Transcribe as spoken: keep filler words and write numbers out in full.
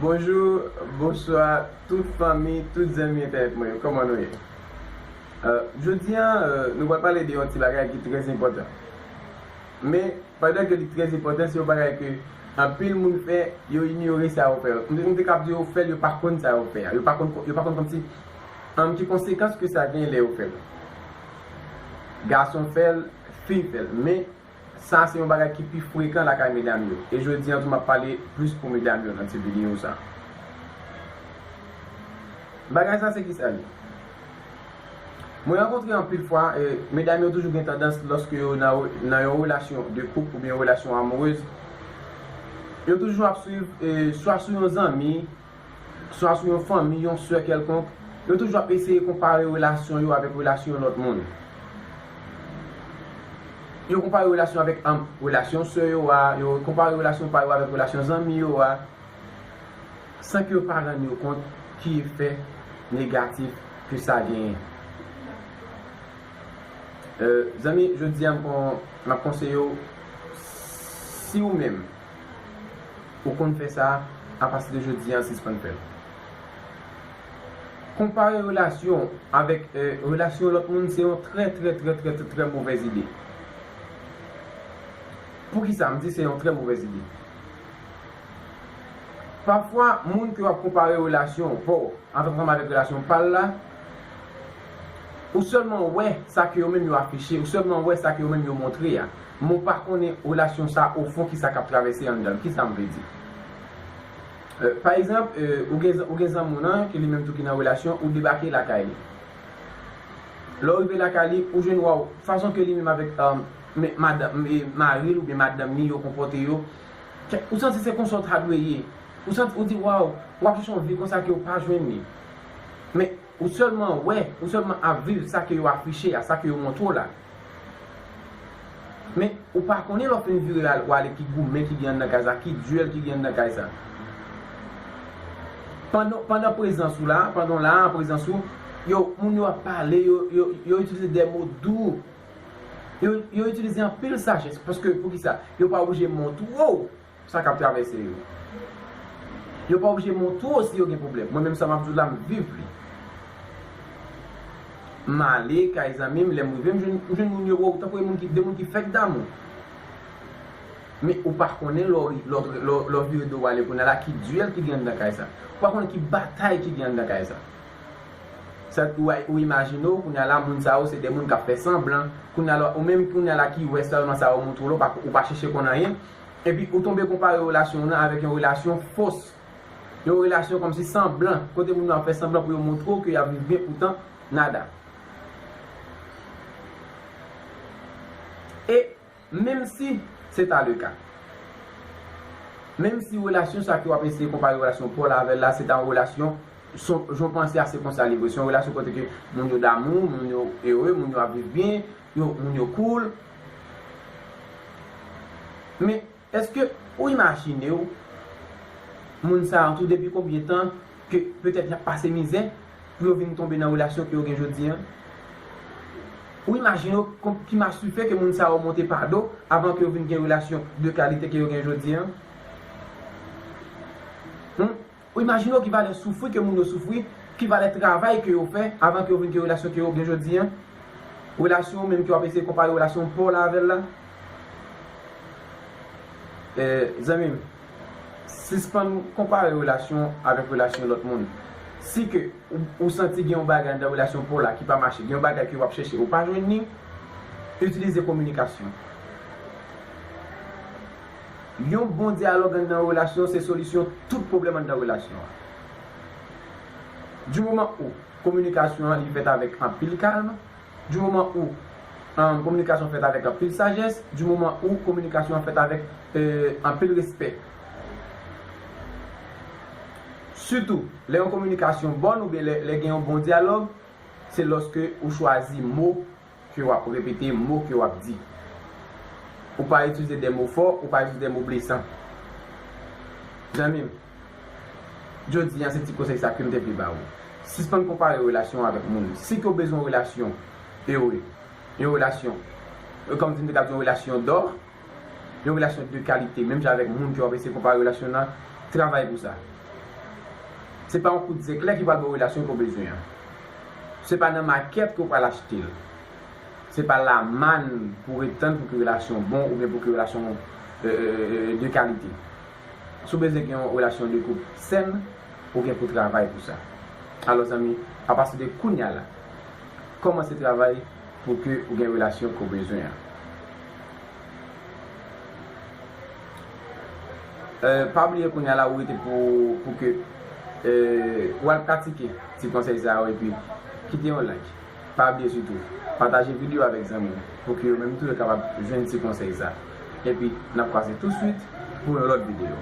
Bonjou, bonswa, tout fanmi, tout zanmi entènèt mwen yo, kòman nou ye? Euh, jodi a, euh, nou pral pale de yon ti bagay ki trè enpòtan. Men, pandan ke li trè enpòtan, se yon bagay ke anpil moun fè, yo inyore sa yo fè. M te, m te kab di yo fè l, yo pa konn sa yo fè a. Yo pa konn, yo pa konn kòmsi, um, ki konsekans ke sa gen lè yo fè l. Gason fè l, fi fè l. Men, sa se yon bagay ki pi frekan lakay medam yo. E jodi a tou m ap pale plis pou medam yo nan ti videyo sa. Bagay sa se kisa li? Mwen rankontre anpil fwa, e, medam yo toujou gen tandans lòske yo nan, nan yon relasyon de koup oubyen yon relasyon amourez, yo toujou ap swiv, e, swa sou yon zanmi, swa sou yon fanmi, yon sè kèlkonk, yo toujou ap eseye konpare relasyon yo avèk relasyon lòt moun. Yo konpare relasyon avèk, um, relasyon sè yo a, yo konpare relasyon pa yo avèk relasyon zanmi yo a, san ke yo pa rann yo kont ki efè negatif ke sa genyen. Euh, zanmi, jodi a m kon, m ap konseye w, si ou menm, ou konn fè sa, apati de jodi a, sispann fè l. Konpare relasyon avèk, eh, relasyon lòt moun, se yon trè, trè, trè, trè, trè, trè movèz ide. Poukisa m di se yon trè movèz ide? Pafwa, moun ke w ap konpare relasyon pa w ansanm avèk relasyon pa l la, ou sèlman wè sa ke yo menm yo afiche, ou sèlman wè sa ke yo menm yo montre a. Men w pa konnen relasyon sa o fon kisa k ap travèse anndan l. Kisa m vle di? Euh, pa egzanp, euh, ou gen, ou gen zanmi w nan, ke li menm tou ki nan relasyon, ou debake lakay li. Lè w rive lakay li, ou jwenn, waw, fason ke li menm avèk, euh, men, madanm, men, mari l oubyen madanm li yo konpòte yo, ou santi se konsa w ta dwe ye. Ou santi, ou di, waw, w ap chèche yon vi konsa ke w pa jwenn li. Men, ou sèlman wè, ou sèlman ap viv sa ke yo afiche a, sa ke yo montre w la. Men, ou pa konnen lè w fin vire al, w ale ki goumen ki gen anndan kay sa, ki dyèl ki gen anndan kay sa. Pandan, pandan prezans ou la, pandan w la, an prezans ou, yo, moun yo ap pale, yo, yo, yo itilize de mo dou. Yo, yo itilize anpil sajès, paske poukisa? Yo pa oblije montre w sa k ap travèse yo. Yo pa oblije montre w si yo gen pwoblèm. Mwen menm sa m ap di w la, m viv li. M ale kay zanmi m, lè m rive, m jwenn, m jwenn moun yo, wow, tankou e moun ki, de moun ki fèk damou. Men ou pa konnen lè w, lè w, lè w, lè w vire do w ale kounye a la ki dyèl ki gen anndan kay sa. Ou pa konnen ki batay ki gen anndan kay sa. Sa ou, ou imajine w, kounye a la, moun sa yo, se de moun k ap fè sanblan. Kounye a la, ou menm kounye a la ki wè sèlman sa yo montre w la, ou pa, ou pa chèche konn anyen. Epi ou tonbe konpare relasyon w nan avèk yon relasyon fos. Yon relasyon kòmsi sanblan, kote moun yo ap fè sanblan pou yo montre w ke y ap viv byen, poutan, nada. E menm si se ta le ka, menm si relasyon sa ke w ap eseye konpare relasyon pa w la avè l la, se ta yon relasyon, son, jan w panse a, se konsa li vre. Se yon relasyon kote ke moun yo damou, moun yo ere, moun yo ap viv byen, yo, moun yo cool. Men, èske ou imajine w, moun sa yo tou, depi konbyen tan ke petèt y ap pase mizè pou yo vin tonbe nan relasyon ke yo gen jodi a? Ou imajine w kon-, ki maswife ke moun sa yo monte pa do avan ke yo vin gen relasyon de kalite ke yo gen jodi a? Hmm? Ou imajine w ki valè soufri ke moun yo soufri, ki valè travay ke yo fè avan ke yo vin gen relasyon ke yo gen jodi a? Relasyon ou menm ke w ap eseye konpare relasyon pa w la avè l la? Eh, zanmi m, sispann konpare relasyon avèk relasyon lòt moun. Si ke ou, ou santi gen yon bagay anndan relasyon pa w la ki pa mache, gen yon bagay ke w ap chèche, ou pa jwenn li, itilize kominikasyon. Yon bon dyalòg anndan yon relasyon se solisyon tout pwoblèm anndan relasyon an. Du moman ou kominikasyon an li fèt avèk anpil kalm, du moman ou, um, kominikasyon fèt avèk anpil sajès, du moman ou kominikasyon an fèt avèk, euh, anpil respè. Sitou, lè yon kominikasyon bòn oubyen lè, lè gen yon bon dyalòg, se lòske ou chwazi mo ke w ap repete, mo ke w ap di. Ou pa itilize de mo fò, ou pa itilize de mo blesan. Zanmi m, jodi a, se ti konsèy sa ke m te vle ba ou. Sispann konpare relasyon avèk moun. Si ke w bezwen yon relasyon ere, yon relasyon, e, kòm si m te ka di yon relasyon dò, yon relasyon de kalite, menm jan avèk moun ke w ap eseye konpare relasyon nan, travay pou sa. Se pa yon kout zeklè ki pral ba w relasyon ke w bezwen an. Se pa nan makèt ke w pral achte l. Se pa lamann pou w ret tann pou ke relasyon bon oubyen pou ke relasyon euh, euh, euh, de kalite. Si w bezwen gen yon relasyon de koup sèn, ou gen pou travay pou sa. Alò zanmi, apati de kounya la, kòmanse travay pou ke ou gen relasyon ke w bezwen an. Euh, pa bliye kounya la ou rete pou, pou ke euh, ou al pratike ti konsèy sa yo epi kite yon like. Pa bliye sitou, pataje videyo avèk zanmi w pou ke yo menm tou yo kapab jwenn ti konsèy sa. Epi, n ap kwaze tou swit pou yon lòt videyo.